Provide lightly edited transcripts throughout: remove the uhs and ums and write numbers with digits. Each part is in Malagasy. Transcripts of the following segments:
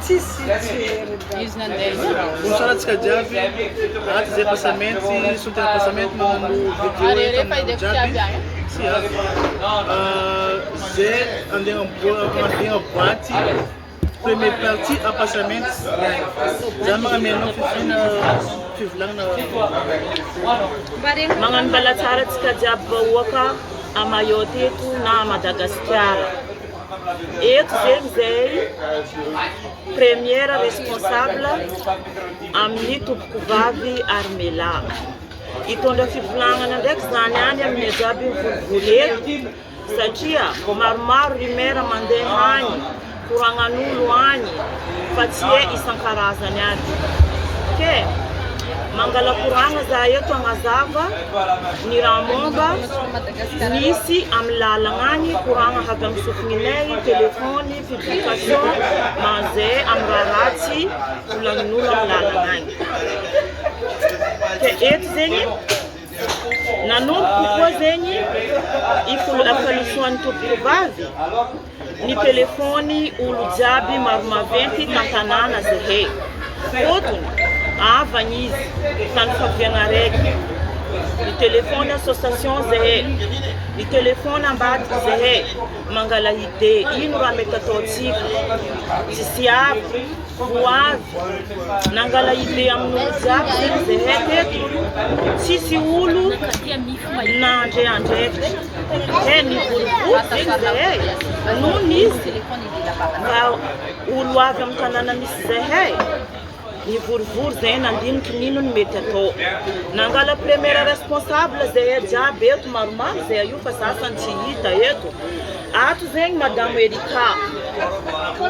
Tsisy tsy Izy nandeha izy. Bonsoir antsika jiaby, ato zay Pasamenty, solontena Pasamenty magnano vidéo Ary eto rehefa aminareo ideko tsy avy jiaby. agny. Tsy avy. Zay andeha hagnamboa boaty premier partie à Pasamenty. Za magname anao fifina fivolagnana. Magnano mbala tsara antsika jiaby vahoaka a Mayotte eto na a Madagasikara. Eto zegny zay première responsable amin'ny tompokovavy Armela. Hitondra fivolagnana ndraiky zany any amin'ny jiaby mivorivory eto satria maromaro rumeur mandeha agny, koragnan'olo agny fa tsy he isan-karazany aby. Ke mangala koragna za eto hagnazava ny raha momba misy amin'ny lalagna agny, koragna avy amin'ny sofigninay, téléphone, publication, manzay amin'ny raha ratsy volagnin'olo amin'ny lalagna agny. Ke eto zegny Nanomboko koa zegny i falosoan'ny tompokovavy ny telefony olo jiaby maro maventy tantanàna zehe. Fôtony, havagna izy, tany faviagna araiky. Ny telefony association zehe, ny telefony ambadiky zehe, mangala idée, ino raha mety ataontsika, tsisy avy. Ho avy. Nangala idée amin'olo jiaby zegny zahay teto, tsisy olo nandre andraikitra. He nivorivory zegny zahay, nony izy mba olo avy amin'ny tanàna misy zahay, nivorivory zahay nandiniky n'ino no mety atao. Nangala première responsable zahay jiaby eto, maromaro zahay io fa sasany tsy hita eto. Ato zegny madame Erika,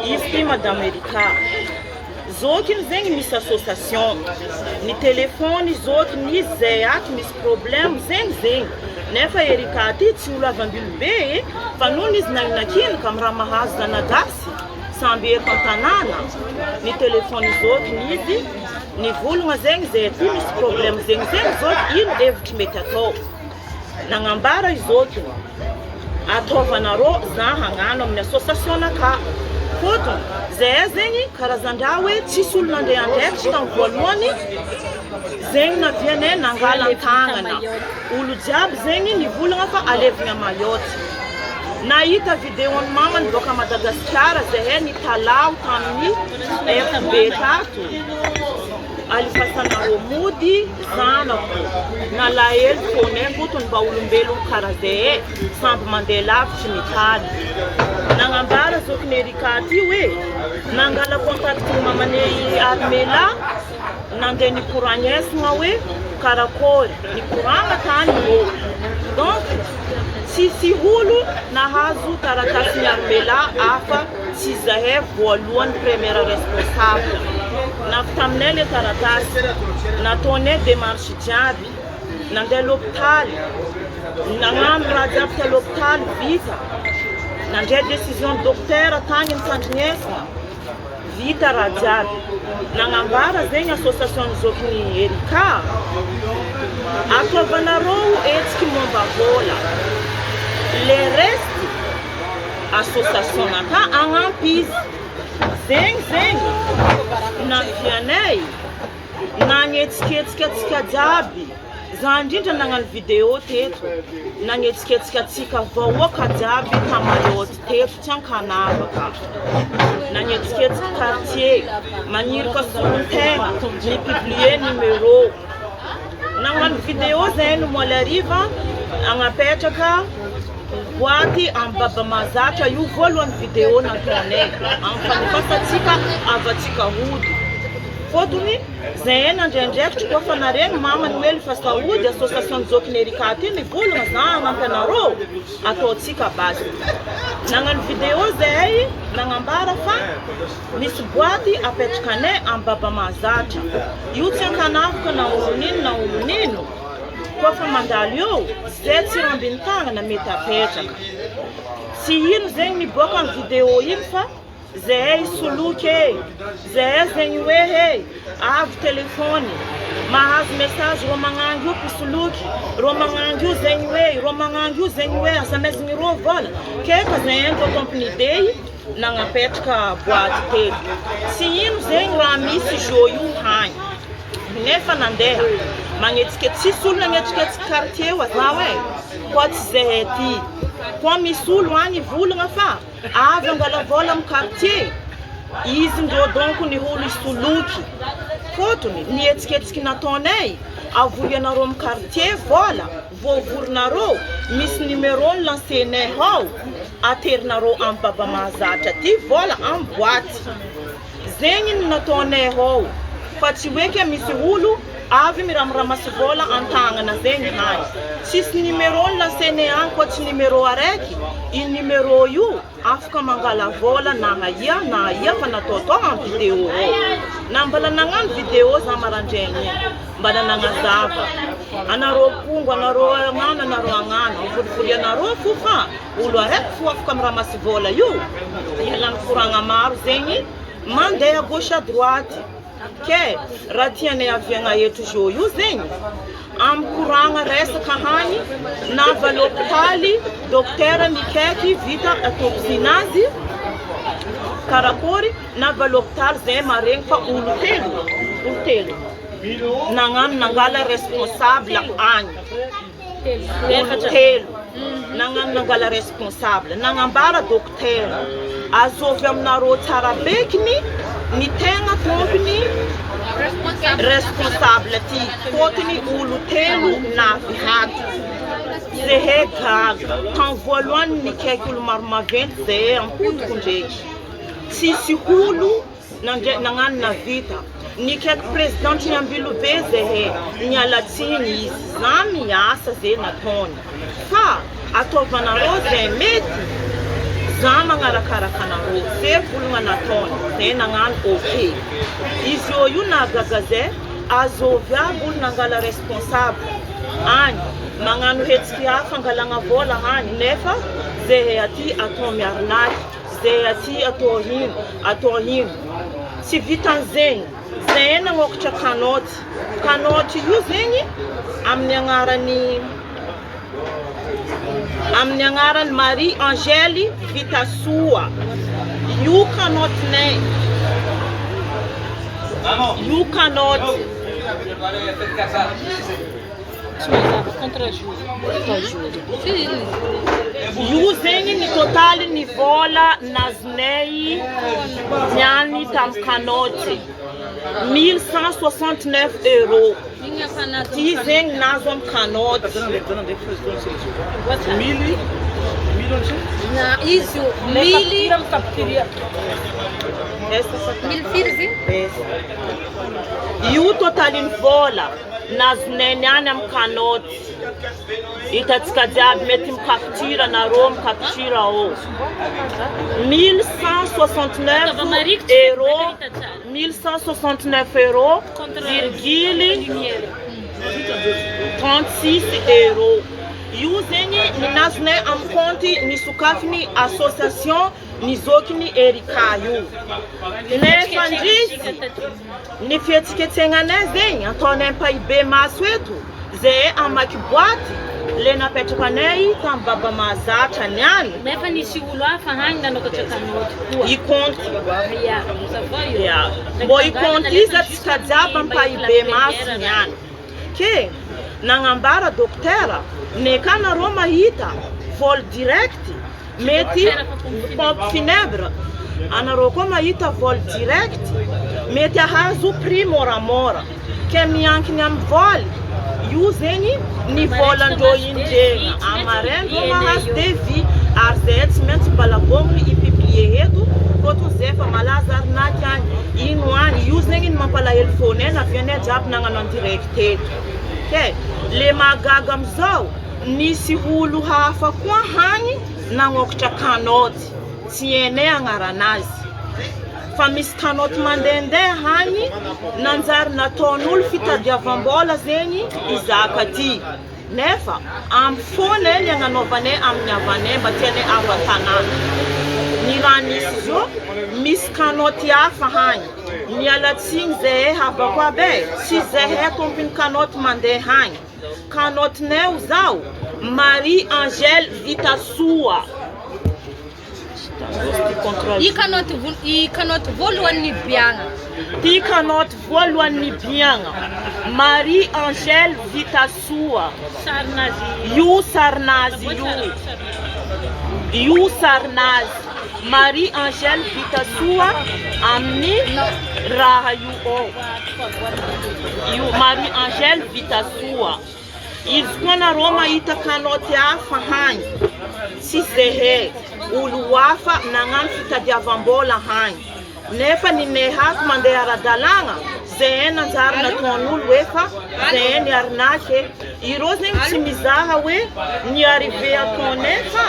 izy ty madame Erika, zokiny zegny misy association, ny téléphone zokiny izy zay ato misy problème zegny zegny, nefa Erika ty tsy olo avy Ambilobe e, fa nony izy nagnakinika amy raha mahazo zanagasy samby eto an-tanàna, ny téléphone zokiny izy nivolagna zegny zay aty misy problème zegny zegny zoky ino hevitry mety atao. Nagnambara i zokiny, Ataovanareo za hagnano amin'ny association-nakà. Fôtony, zahay zegny karazan-draha hoe tsisy olo nandray andraikitry tamin'ny voalohany, zegny navianay nangala an-tagnana. Olo jiaby zegny nivolagna fa alevigna à Mayotte. Nahita vidéo-n'ny mamany boaka Madagasikara zahay nitalaho tamin'ny FB tato. Alifasanareo mody zanako nalahelo fone fotony mba olombelogno kara zay e samby mandeha lavitry mitady nagnambara zokiny Erika ty hoe nangala contact ny mamane Armela nandeha nikoragnesgna hoe karakôry nikoragna tany rô donc tsisy olo nahazo taratasin'i Armela afa Tsy zahay voalohany première responsable. Navy taminay le taratasy. Nataonay démarche jiaby. Nandeha l'hôpitaly. Nagnano raha jiaby ta l'hôpitaly vita. Nandray décision docteur tagny nitandrignesagna. Vita raha jiaby. Nagnambara zegny association ny zokin'i Erika. Ataovanareo hetsiky momba vôla. Le reste Association naka hagnampy izy. Zegny zegny navianay nagnetsiketsika antsika jiaby, za indrindra nagnano video teto, nagnetsiketsika antsika vahoaka jiaby ta Mayotte teto tsy ankanavaka, nagnetsiketsika quartier, magniraka solontegna, ni-publier numéro, nagnano video zahay ny omaly hariva agnapetraka. Boaty am baba mahazatra io voalohany video nataonay am fandefasantsika havantsika hody fotony zahay nandray andraikitry koa fa naregny mama noely fa saody association jokiny Erika ty mivolagna za hagnampy anareo ataontsika base nagnano video zahay nagnambara fa misy boaty apetrakanay am baba mahazatra io tsy ankanavaka na olon'ino na olon'ino koa fa mandalo eo Zay tsy rambin'ny tagnana mety apetraka. Tsy ino zegny miboaka am video igny fa zahay hisoloky e, zahay zegny hoe he avy telefony mahazo message rô magnangy io mpisoloky, rô magnangy io zegny hoe, rô magnangy io zegny hoe asa amaizigny rô vôla, ke fa zahay ndrô tompony idée. Nagnapetraka boaty telo. Tsy ino zegny raha misy zo io hagny. Nefa nandeha magnetsike tsisy olo nagnetsiketsika quartier io azaho e. Koa tsy zehe ty. Koa misy olo agny hivolagna fa avy angala vola am quartier. Izy ndreo donc ny olo hisoloky. Fôtony ny hetsiketsiky nataonay avorianareo am quartier vola voavorinareo misy numéro ny lancer-nay ao aterinareo am baba mahazatra ty vola am boite. Zegny no nataonay ao fa tsy hoe ke misy olo avy miramiramasy vola antagnana zegny hany. Tsisy numéro ny lancer-nay agny koa tsy numéro araiky, io numéro io afaka mangala vola na aia na aia fa natao tao am vidéo ao. Na mbala nagnano vidéo za marandraigny igny mbala nagnazava anareo pongo anareo agnano anareo agnano vorivory fo fa Olo araiky fo afaka miramasy vola io, ialany koragna maro zegny mandeha gauche à droite, ke raha tianay aviagna eto zo io zegny amy koragna resaka hagny na avy à l'hôpitaly docteur nikaiky vita autopsie nazy karakôry na avy à l'hôpitaly zay maregny fa olo telo olo telo nagnano nangala responsable agny. Olo telo nagnano nangala responsable nagnambara dokotera azovy aminareo tsara bekiny ny tegna tompony responsable ty fotony olo telo navy hato zehe gaga tam voalohany nikaiky olo maro maventy zehe ampodiko ndreky tsisy olo Nandre nagnano navita. Nikaiky president ny Ambilobe zehe niala tsiny izy za miasa ze nataony fa ataovanareo ze mety za magnarakaraka anareo ze volagna nataony ze nagnano ok izy eo io nahagaga ze azovy aby olo nangala responsable agny magnano hetsiky hafa angalagna vola agny nefa zehe aty atao miarinaky. Zay aty atao ino atao ino tsy vitan'zegny zay nagnokatra kanaoty kanaoty io zegny amin'ny agnarany amin'ny agnarany Marie Angèle Vitasoa io kanaotinay io kanaoty. Tsy mazava contre jour. Io zegny ny totaly ny vola nazonay niany tamin'ny kanaoty 1169 euros. Ty zegny nazo amin'ny kanaoty. Na izy io mily mily firy izy? Io totalin'ny vola. Nazonay niany am kanaoty. Hitantsika jiaby mety mi capture nareo mi capture ao. 1169 euros 1169 euros virgule 36 euros. Io zegny ny nazonay am kaonty nisokafiny association ny zokiny Erika io. Nefa ndrisy. Ny fihetsiketsegnanay zegny ataonay ampahibemaso eto, zahay hamaky boaty le napetrakanay tam baba mahazatra niany. Nefa nisy olo hafa hagny nanokatra kanoty koa. I kaonty. Ya, ça va io. Ya. Mbô i kaonty izy atsika jiaby ampahibemaso niany. Ke nagnambara dokotera, neka nareo mahita vol direct mety pompe funèbre, anareo koa mahita vol direct mety ahazo prix moramora, ke miankigny amy vol io zegny ny volandreo indregna, amaray ndreo mahazo devis ary zay tsy maintsy mbala vôgnony hi publier eto fôtony zay efa malaza arnaque agny ino agny, io zegny ny mampalahelo fônay navianay jiaby nagnano en direct teto, ke le mahagaga amizao Nisy olo hafa koa hagny nagnokatra kanaoty, tsy hainay agnaranazy, fa misy kanaoty mandehandeha hagny nanjary nataon'olo fitadiavam-bola zegny i zaka ty, nefa ampy foana ny agnanaovanay amin'ny havanay mba tianay havan-tanàna. Ny raha nisy zao, misy kanaoty hafa hagny, miala tsiny zahay havako aby e, tsy zahay tompony kanaoty mandeha hagny. Kanaotinay zao Marie Angèle Vitasoa. Ty compte I kanoty i kanoty voalohany nibiagna. Ty kanoty voalohany nibiagna. Marie Angèle Vitasoa. Sarinazy. Io sarinazy io. Io sarinazy. Marie Angèle Vitasoa amin'ny raha io ao. Io Marie Angèle Vitasoa. Izy koa nareo mahita kanoty hafa hagny. Tsy zehe. Olo hafa nagnano fitadiavam-bola hagny. Nefa ny nehaky mandeha ara-dalàgna, zehe nanjary nataon'olo efa zehe ny arnaque. Ireo zegny tsy mizaha hoe ny arrivé ataonay fa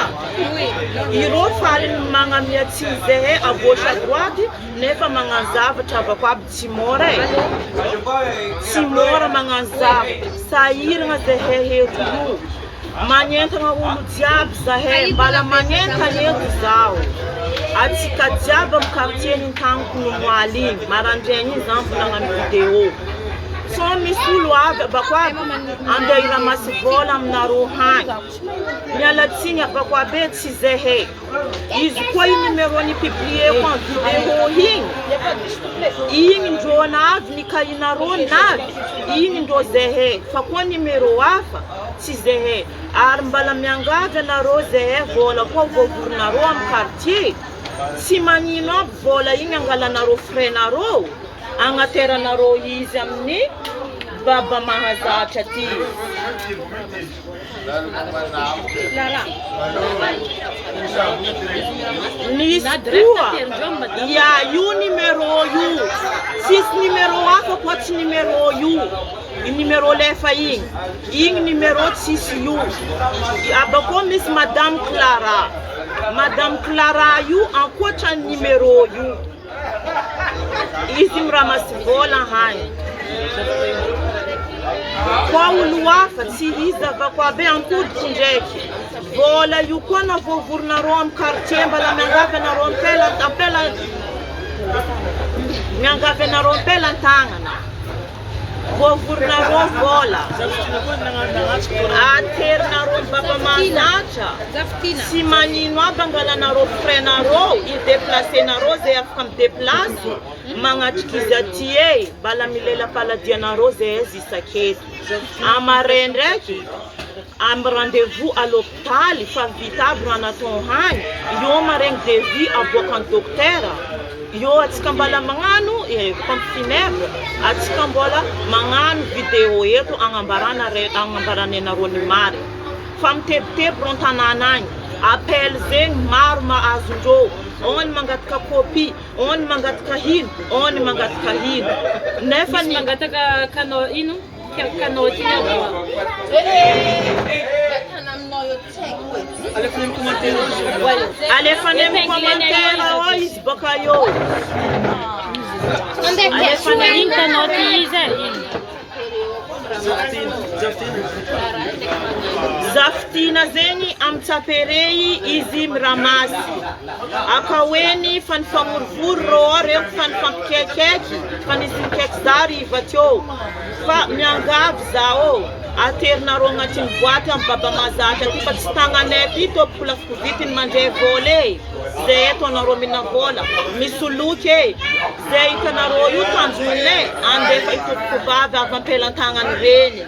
ireo faly magnamia tsiny zehe à gauche à droite nefa magnano zavatra avako aby tsy mora e. Tsy mora magnano zavatra. Sahiragna zehe eto io. Magnentagna olo jiaby zahay, mbala magnentana eto zaho. Atsika jiaby amy quartier nintagniko nomoaly igny, marandraigny igny zaho mbo nagnano vidéo. Sao misy olo avy abako aby andeha hiramasy vola aminareo hagny. Miala tsiny abako aby e, tsy zahay. Izy koa io numéro ni-publier-ko en vidéo igny, igny ndrô navy ny kahinareo navy, igny ndrô zahay. Fa koa numéro hafa, tsy zahay. Ary mbala miangavy anareo zahay vola koa voavorinareo amy quartier, tsy magnino aby vola igny angalanareo frais-nareo, agnateranareo izy amin'ny baba mahazatra ty. Misy koa, ya io numéro io, tsisy numéro hafa koa tsy numéro io, i numéro lefa igny, igny numéro tsisy io. Abakeo misy Madame Clara, Madame Clara io ankoatra ny numéro io, izy miramasy vola hagny. Koa olo hafa tsy izy avako aby ampoliko ndraiky. Vola io koa na voavorinareo amy quartier mbala miangavy anareo ampela ampela miangavy anareo ampela an-tagnana. Voavorinareo vola. Aterinareo baba mahazatra. Tsy magnino aby angalanareo frais-nareo, i-déplacer-nareo zay afaka mi-déplace magnatriky izy aty e. Mbala milela-paladianareo zay aiza isaketo. Amare ndraiky amy rendez-vous à l'hôpital fa vita aby raha natao hagny. Io maregny devis aboakan'ny docteur. Io atsika mbala magnano pompe funèbre, atsika mbola magnano vidéo eto agnambarana agnambarana anareo ny marigny. Fa mitebiteby ro an-tanàna agny. Appel zegny maro mahazondreo. Ao ny mangataka copie, ao ny mangataka hino, ao ny mangataka hino. Nefa Misy ny mangataka kanao ino? Kanoty iny aboa. Alefany amin'ny commentaire ao izy baka eo. Alefany Iny kanoty izy e, iny. Zafitina zegny amy tsaperey izy miramasy. Akaoeny fa nifamorivory rô ao reko fa nifampikaikaiky fa nisy nikaiky za riva teo. Fa miangavy za ô, aterinareo agnatin'ny boaty amy baba mahazatra ty fa tsy tagnanay ty tompoko lafiko vitiny mandray vola e. Zay eto anareo mihina vola, misoloky e. Zay hitanareo io tanjoninay andefa itompoko vavy avy ampelantagnany reny.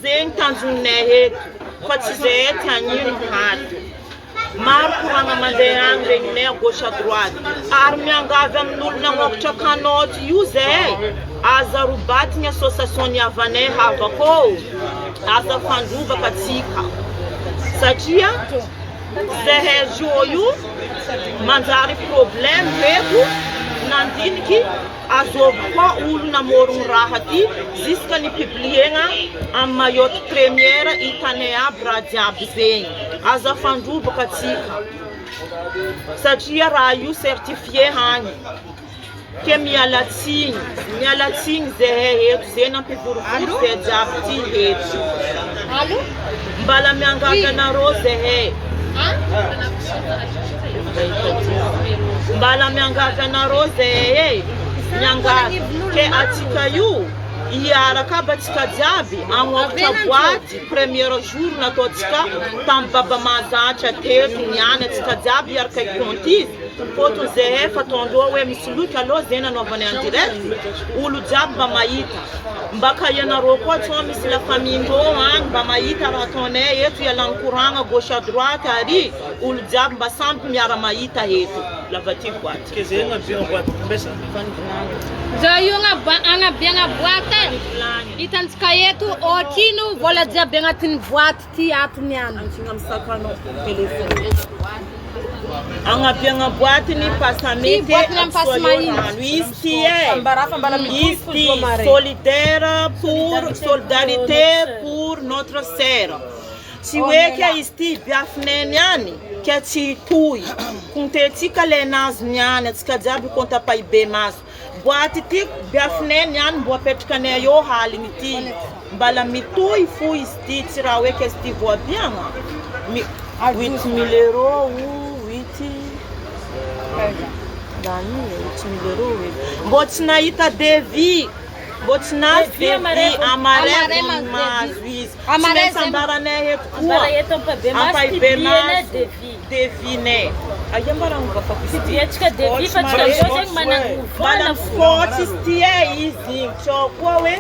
Zegny tanjoninay eto fa tsy zay ty hagnino hato. Maro koragna mandeha agny regninay à gauche à droite. Ary miangavy amin'olo nagnokatra kanoty io zay. Aza robatigny association ny havanay havako. Aza fandrobaka atsika. Satria zahay zo io manjary problème reko nandiniky azovy koa olo namorogno raha ty jusqu'à ny publiena amy Mayotte première hitanay aby raha jiaby zegny. Aza fandrobaka atsika. Satria raha io certifié hagny. Ke miala tsigny, miala tsigny zahay eto, zay nampivorivory zay jiaby ty eto. Mbala miangavy anareo zahay. Mbala miangavy anareo zahay e. Miangavy. Ke atsika io. Hiaraka aby antsika jiaby hagnôkatra boaty premier jour nataontsika tamin'ny baba mahazatra teto niany antsika jiaby hiaraka hikonty izy fôtony zahay efa ataondreo hoe misy look alou zay nanaovanay en direct olo jiaby mba mahita mba ka ianareo koa tsao misy la famille ndreo agny mba mahita raha ataonay eto ialany koragna gauche à droite ary olo jiaby mba samby miara mahita eto lava ty boaty. Ke zay agnabiagna boaty ambesa. Zao io agnabiagna boaty e. Hitantsika eto ohatrino vola jiaby agnatin'ny boaty ty ato niany. Antsoina amin'ny sakanao téléphone. Agnabiagna boaty ny pasamety Ty boaty ny amin'ny pasimahitsy. Izy ty e. Izy ty solidaire pour solidarité pour notre sœur. Tsy hoe ke izy ty biafinay niany ke tsy hitohy. Kontentsika le nazo niany antsika jiaby konta ampahibe maso. Boaty ty biafinay niany mbo apetrakanay eo haligny ty. Mbala mitohy fo izy ty tsy raha hoe ke izy ty voabiagna. Mi 8000 euros ou 8 lany iny e, 8000 euros e. Mbô tsy nahita devis. Mbô tsy nahazo devis amaray vao mahazo izy. Tsy maintsy ambaranay eto koa. Ampahibe maso devis-nay. Aia mba raha novafako izy ty? Mbala miscotch izy ty e, izy igny. Tsao koa hoe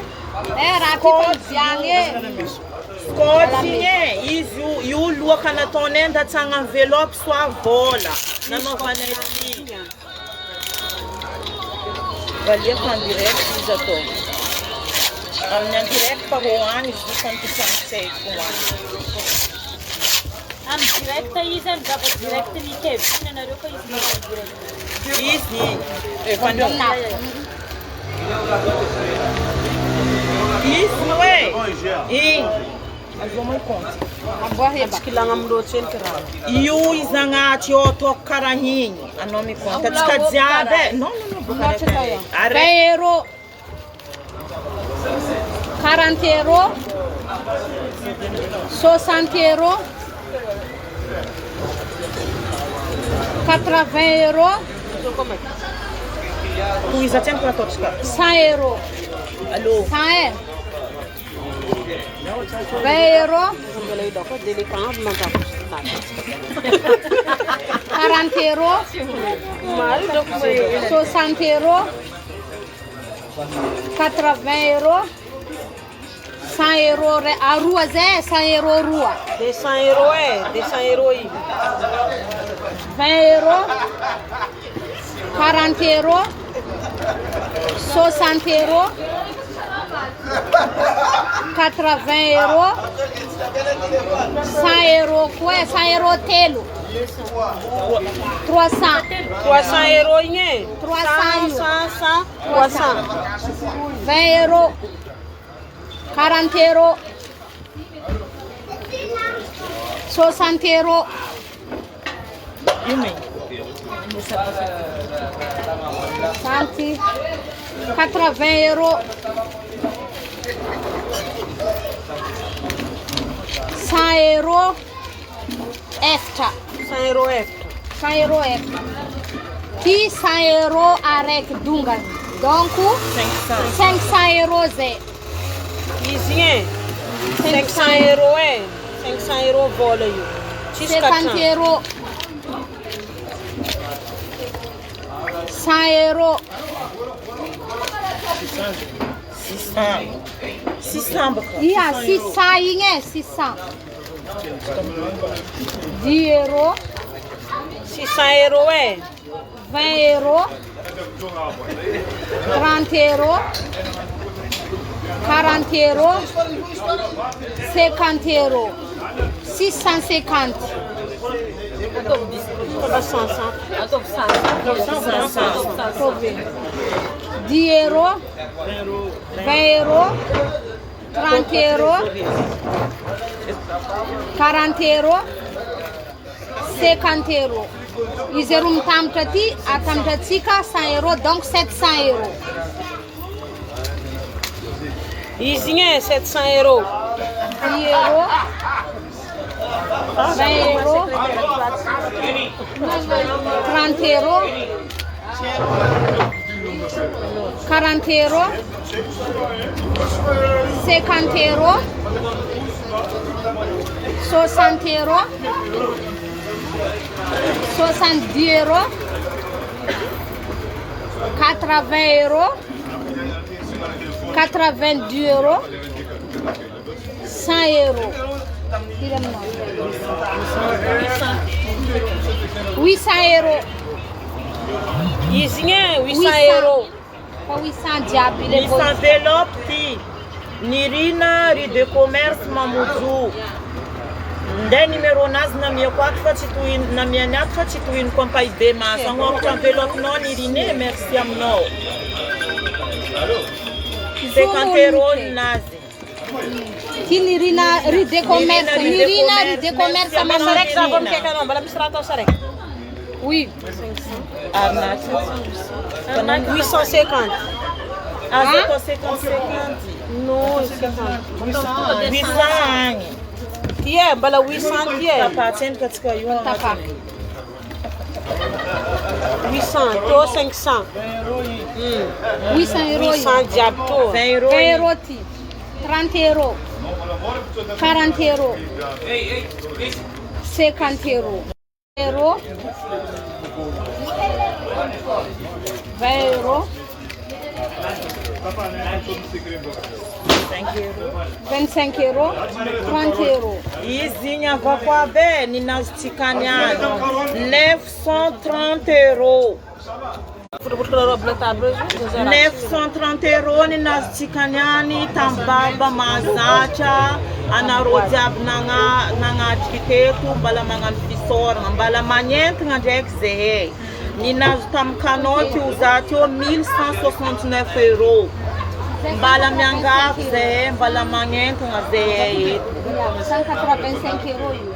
Eh raha ty fa miviagna e. Scotch igny e, izy io, io loaka nataonay ndatsagna enveloppe soit vola nanaovanay ty. Valiako en direct izy atao. Amin'ny en direct fa ho any izy io fa ny ho any. Amin'ny direct izy any zava direct ny Kevin anareo fa izy manao en direct. Izy efa Izy hoe igny. Azao moa compte. Io izy agnaty io ataoko karaha igny. Anao mikonta. Antsika jiaby e. Non non non boka araiky. Araiky. 20 euros. 40 euros. 60 euros. 80 euros. Tohiza tsy haiko raha ataontsika. 100 euros. Allô. 100 e. 20 euros. 40 euros. 60 euros. 80 euros. 100 euros aroa zay 100 euros roa. 200 euros e, 200 euros io. 20 euros. 40 euros. 60 euros. 80 euros. 100 euros koa e, 100 euros telo. 300. 300 euros igny e. 300 io. 100 100 300. 20 euros. 40 euros. 60 euros. Io me. Santi. 80 euros. 100 euros. Efatra. 100 euros efatra. 100 euros efatra. Ty 100 euros araiky dongany. Donc 500. 500 euros zay. Izy igny e. 500 euros e. 500 euros vola io. Tsisy 50 400. euros. 100 euros. 600. 600 baka. Ia 600 igny e, 600. 10 euros, 600 euros e. 20 euros, 30 euros, 40 euros, 50 euros, 650. Ataovy 500. Ataovy 10 euros, 20 euros, 30 euros, 40 euros, 50 euros. Izy roa mitambatra ty atambatra atsika 100 euros donc 700 euros. Izy igny e 700 euros. 10 euros, 20 euros, 30 euros, 40 euros, 50 euros, 60 euros, 70 euros, 80 euros, 82 euros, 100 euros. Firy aminao? 800 euros. Izy igny e, 800 euros. Fa 800 jiaby le Misy enveloppe ty. Nirina rue de commerce Mamoudzou. Nde numéro nazy namiako ato fa tsy tohino namiany ato fa tsy tohiniko ampahibe maso. Agnoratra enveloppe-nao Nirine e, merci aminao. 50 euros ninazy. Ty Nirina rue de commerce. Nirina Nirina rue rue de de commerce commerce. Mba saraiky za vao Mamoudzou. mikaiky anao, mbola misy raha atao saraiky. Oui. Arnaque. 850. Azo atao 50 50. Non, 50. 800 agny. Ty e, mbola 800 ty e. Tapatsendrika antsika io Tapa. agnatiny. 800, tô 500. 800 euros. 800 jiaby tô. 20 euros. 20 euros ty. 30 euros. 40 euros. 50 euros. Euro. 20 euros. 5 euros. 25 euros. 30 euros. Izy igny avako aby e, ninazotsika niany 930 euros. Fotopotoka robe la table io, zay raha. 930 euros ninazotsika niany tamin'ny baba mahazatra anareo jiaby nagnatriky teto mbala magnano fisaorana mbala magnentana ndraiky zahay. Ninazo tamin'ny kanoty io za teo 1169 euros. Mbala miangavy zahay, mbala magnentana zahay eto. 185 euros io.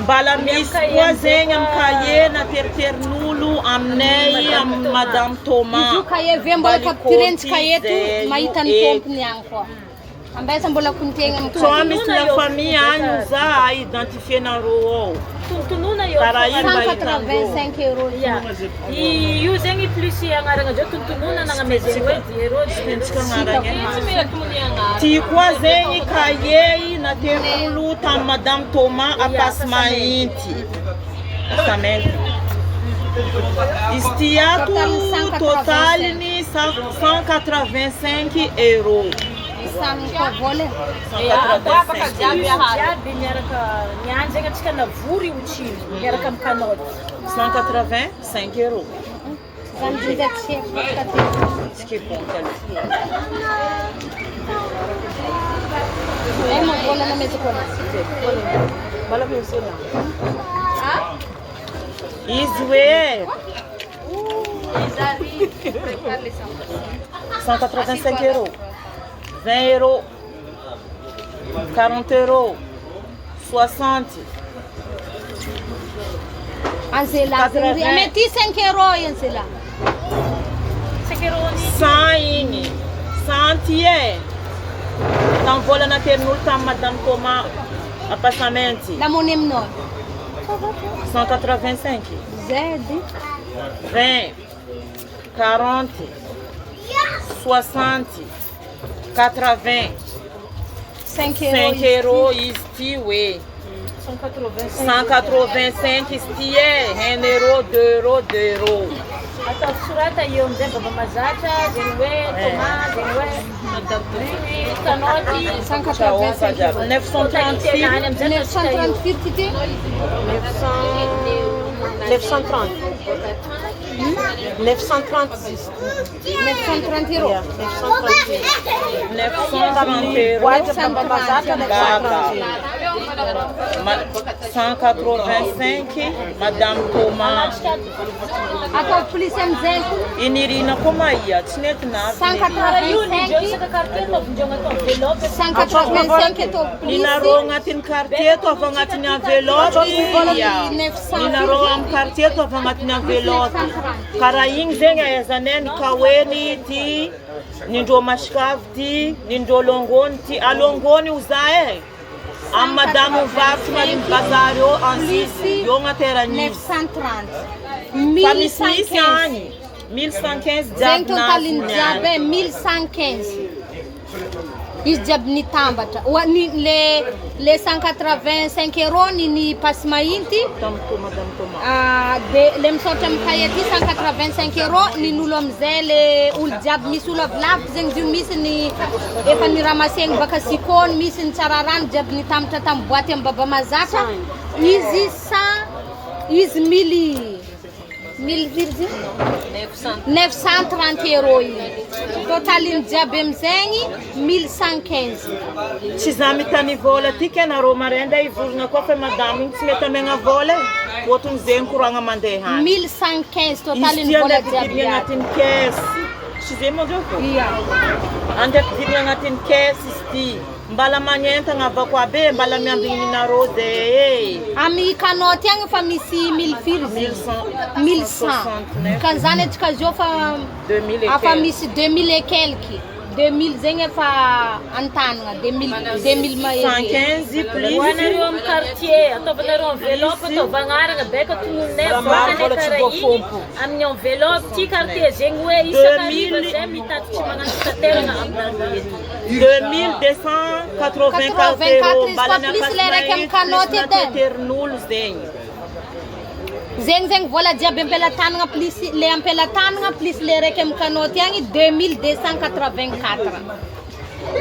Mbala misy koa zegny amin'ny cahier nateriterin'olo aminay amin'ny Madame Thomas. Izy io cahier ve mbola Mbala capturentsika ikoty eto zay mahita ny io eto. tompony agny koa. Ambesa mbola kontegna amin'ny Só cahier. misy la famille agny za identifienareo ao. Tontonona eo. Karaha ino mba hitandreo. 185 euros. Ya. Io zegny plus agnarana zao tontonona nagnamezegny hoe diero. Tsika agnarana e. Tsy mila tony agnarana. Ty koa zegny cahier naterin'olo tamin'ny Madame Thomas Ampasimahinty. Ampasimahinty. Izy ty ato totaliny 185 euros. Samy koa vola. 185 Jiaby jiaby miaraka niany zegny antsika navory io tsilo miaraka amin'ny kanoty. 185 euros. Zany jinja tsy haiko. Tsy compte aloha. Ay ma vola namezako anazy. Mbola misy na. Izy hoe 185 euros, 20 euros, 40 euros, 60, Anzela, 80. mais ty 5 euros Anzela. 100 igny. 100 ty e. Tamin'ny vola naterin'olo tamin'ny Madame Thomas Ampasamenti. La monnaie aminao. 185, Zedy. 20, 40, 60, 80, 5 euros. 5 euros izy ty hoe. 185 izy ty e, 1 euro, 2 euros, 2 euros. Ataovy sorata eo amizay baba mazatra zegny hoe Thomas zegny hoe kanoty. 185 euros. 936 930 firy ty ty? 930. 930 930 euros. 930. 930 euros. Boîte baba mazatra Baba. 930. 185 Madame Thomas. Atao plus amizay Inirina koa mahia, tsy nentina avy. Io nindreo 185 isaka quartier ataovindreo atao enveloppe. 185 atao plus. Ninareo agnatin'ny quartier to avy agnatin'ny enveloppe. ia. Ninareo amin'ny quartier to avy agnatin'ny enveloppe. Karaha igny zegny ahaizanay ny kaoeny ty, nindreo masikavy ty, nindreo longony ty. Alongony io za e. Amin'ny madame mivarotry mariny bazary eo Anzizy, eo agnateran'izy. 930. Fa misimisy 1115. agny. 1115 Zegny jiaby totaliny nahazo jiaby e, 1115. Izy jiaby nitambatra. Oa- ny- Le le 185 euros ny ny pasy mahinty. Tamiko madame Thomas. Ah, de le misaotra amin'ny cahier ty 185 euros ny n'olo amizay le olo jiaby misy olo avy lavitra zegny izy io misy ny efa niramasegny baka Sikony, misy ny Tsararano jiaby nitambatra tamin'ny boaty amin'ny Baba Mazatra izy cent izy mily mily firy izy 930 euros igny totaliny jiaby amizegny 1115. Tsy za mitany vola ty ke nareo marain hivolagna koa fa madame igny tsy mety amegna vola e. Fôtony zegny koragna mandeha any. 1115 Izy totaliny ty vola andeha jiaby ampidirigna jiaby. agnatin'ny caisse. Tsy zegny moa ndreo fô? Ia. Andeha ampidirigna agnatin'ny caisse izy ty. Mbala magnentagna avako aby e, mbala miambigny ninareo zay e. Amin'ny kanoty agny fa misy mille firy izy? 1100. 1100. Ka zany antsika zio fa 2000 et afa quelque. misy 2000 et quelque. 2000 zegny efa antanagna, 2000 2000 mahery. 115 plus Ho anareo amin'ny quartier, ataovanareo enveloppe, ataova agnarana beka tononinay Raha maro volanay vola tsy karaha igny voafompo. amin'ny enveloppe ty quartier zegny hoe isakariva zay mitatitry magnano fitaterana aminareo eto. 2284 euros. Izy koa plus le raiky amin'ny kanoty edy e. Terin'olo zegny. Zegny zegny vola jiaby ampelatanagna plus le ampelatanagna plus le raiky amin'ny kanoty agny 2284.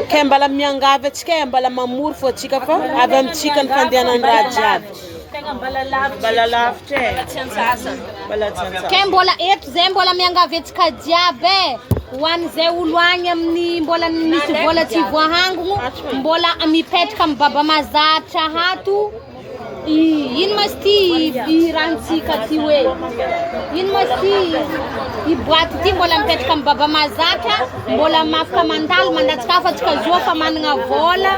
Ke mbala miangavy atsika e, mbala mamory fô atsika fa avy amitsika ny fandehanany raha jiaby. Tegna mbala lavitra. Mbala lavitra e. Mbala tsy antsasany. Ke mbola eto zay mbola miangavy antsika jiaby e. Ho an'izay olo agny amin'ny mbola misy vola tsy voahangogno, mbola mipetraka amin'ny Baba Mazatra hato. Ino ma izy ty i rahantsika ty hoe? Ino ma izy ty i boîte ty mbola mipetraka amin'ny Baba Mazatra, mbola mafaka mandalo mandatsaka hafa antsika zo fa managna vola.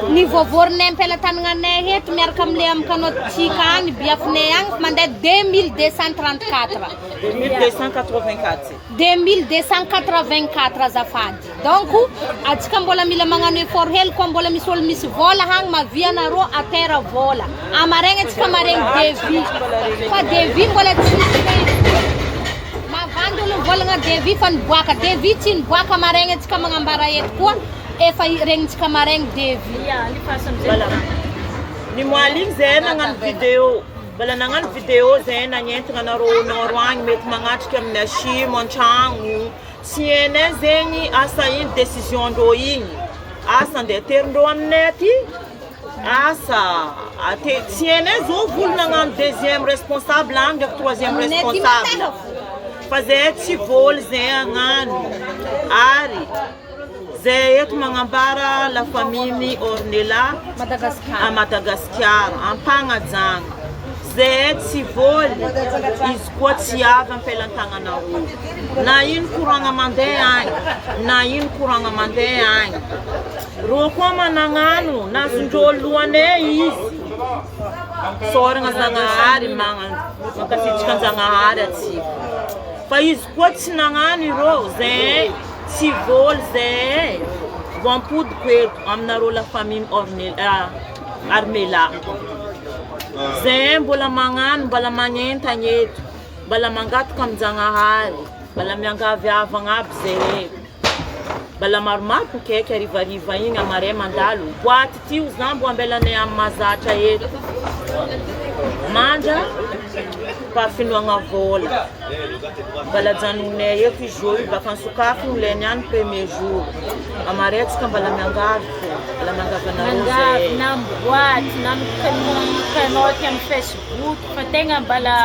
Ny voavorinay ampelatananay eto miaraka amle amin'ny kanotsika agny biafinay agny fa mandeha 2234. 2284. 2284 azafady. Donc atsika mbola mila magnano effort hely koa mbola misy olo misy vola hagny mavia anareo atera vola. Amaregny atsika maregny devis. Fa devis mbola tsy mavandy olo mivolagna devis fa niboaka devis tsy niboaka maregny atsika magnambara eto koa efa regnintsika maregny devis. Ia, alifasa amizay. Mbala. Ny moaly igny zay nagnano vidéo. Mbala nagnano vidéo zay nagnentigna anareo noro agny mety magnatriky amin'ny asimo an-tragno. Tsy hainay zegny asa iny décision ndreo igny. Asa andeha aterindreo aminay aty. Asa ate tsy hainay zao volo nagnano deuxième responsable agny ndraiky troisième Aminay aty responsable. mandeha. Fa zay tsy voly zay hagnano. Ary zay eto magnambara la famille Ornella Madagascar. à Madagasikara ampagnajagna. Zay tsy voly izy koa tsy avy ampelantagnanareo. Na ino koragna mandeha agny, na ino koragna mandeha agny. Rô koa managnano nazondreo lohanay izy. Sôragna Zagnahary magnano mankasitraka an-Zagnahary atsika. Fa izy koa tsy nagnano ireo zay tsy voly zay voampodiko eto aminareo la famille Ornella Armela. Zay mbola magnano mbola magnentagna eto, mbola mangataka amin-Jagnahary, mbola miangavy havagna aby zay. Mbola maromaro mikaiky harivariva igny amaray mandalo. Boaty ty io za mbo ambelanay amin'ny mazatra eto. Mandra mpafinoagna vola. Mbola janonay eto izy io baka nisokafo le niany premier jour. Amaray atsika mbola miangavy fô, mbola miangavy anareo Mangavy zay. na amin'ny boîte na amin'ny kanoty amin'ny Facebook fa tegna mbala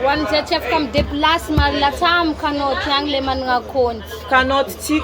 Ho an'izay tsy afaka midéplace malatsaha amin'ny kanoty agny le managna compte. Kanoty tsy